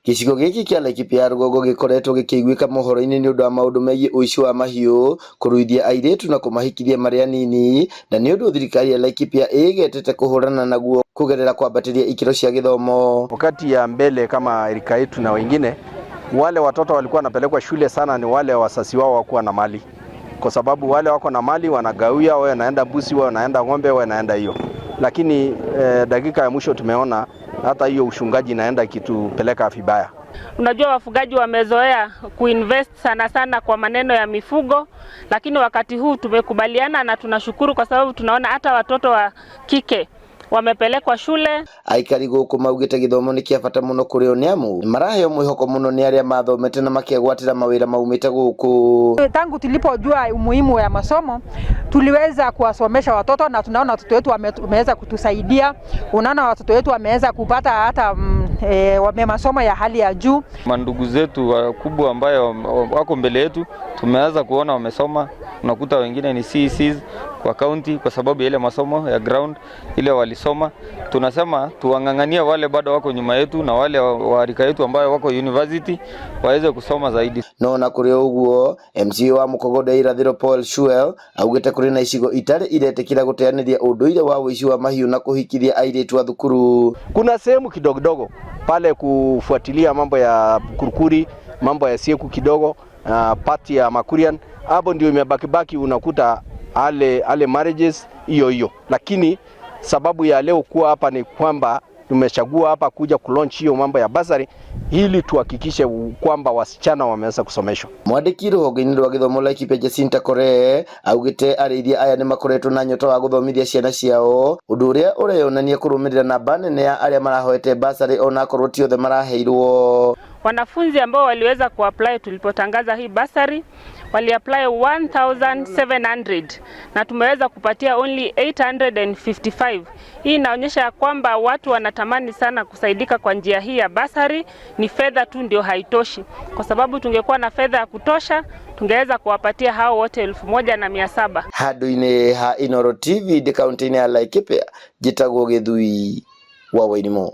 Gĩcigo gĩkĩ kĩa Laikipia ya rũgongo gĩkoretwo gĩkĩiguĩka mohoro-inĩ nĩ ũndũ wa maũndũ megiĩ ũici wa mahiũ, kũruithia airĩtu na kũmahikithia marĩ anini, na nĩ ũndũ thirikari ya Laikipia ĩĩgetete kũhũrana naguo kũgerera kwambatĩria ikĩro cia gĩthomo. Wakati ya mbele kama rika yetu na wengine, wale watoto walikuwa wanapelekwa shule sana ni wale wazazi wao wakuwa na mali, kwa sababu wale wako na mali wanagawia, wao wanaenda mbuzi, wao wanaenda ng'ombe, wao wanaenda hiyo. Lakini dakika ya mwisho tumeona hata hiyo uchungaji inaenda ikitupeleka vibaya. Unajua, wafugaji wamezoea kuinvest sana sana kwa maneno ya mifugo, lakini wakati huu tumekubaliana na tunashukuru kwa sababu tunaona hata watoto wa kike wamepelekwa shule. Aikari gũkũ maugĩte gĩthomo nĩ kĩa bata mũno kũrĩ o nĩamu maraheo mwĩhoko mũno nĩ arĩa mathomete na makegwatĩra mawĩra maumĩte gũkũ. Tangu tulipojua umuhimu ya masomo, tuliweza kuwasomesha watoto na tunaona watoto wetu wameweza kutusaidia. Unaona watoto wetu wameweza kupata hata wame masomo ya hali ya juu. Mandugu zetu wakubwa ambayo wako mbele yetu tumeanza kuona wamesoma, unakuta wengine ni CECs kwa county kwa sababu ya ile masomo ya ground ile walisoma. Tunasema tuwang'ang'ania wale bado wako nyuma yetu na wale wa rika yetu ambayo wako university waweze kusoma zaidi. No na kũrĩ ũguo, MCA wa Mukogodo ya irathĩro Paul Shuel augĩte kũrĩ na icigo itarĩ iretĩkĩra gũteanĩria ũndũire wa ũici wa mahiũ na kũhikithia airĩtu a thukuru. Kuna sehemu kidogo kidogo pale kufuatilia mambo ya Kurkuri, mambo ya Sieku kidogo, part ya Makurian, hapo ndio imebaki baki, unakuta ale marriages hiyo hiyo, lakini sababu ya leo kuwa hapa ni kwamba tumechagua hapa kuja kulaunch hiyo mambo ya bursary ili tuhakikishe kwamba wasichana wameweza kusomeshwa. Mwandĩki rũhonge-inĩ rwa gĩthomo Laikipia Jacinta Kore augĩte arĩithia aya nĩ makoretwo na nyota wa gũthomithia ciana ciao, ũndũ ũrĩa ũreyonania kũrũmĩrĩra namba nene ya arĩa marahoete basarĩ onakorwo ti othe maraheirwo. Wanafunzi ambao waliweza kuapply tulipotangaza hii bursary waliapply 1700 na tumeweza kupatia only 855. Hii inaonyesha ya kwamba watu wanatamani sana kusaidika kwa njia hii ya bursary. Ni fedha tu ndio haitoshi, kwa sababu tungekuwa na fedha ya kutosha tungeweza kuwapatia hao wote 1700. Handũ-inĩ ha Inooro TV ndĩ kaunti-inĩ ya Laikipia, njĩtagwo Gĩthui wa Wairimu.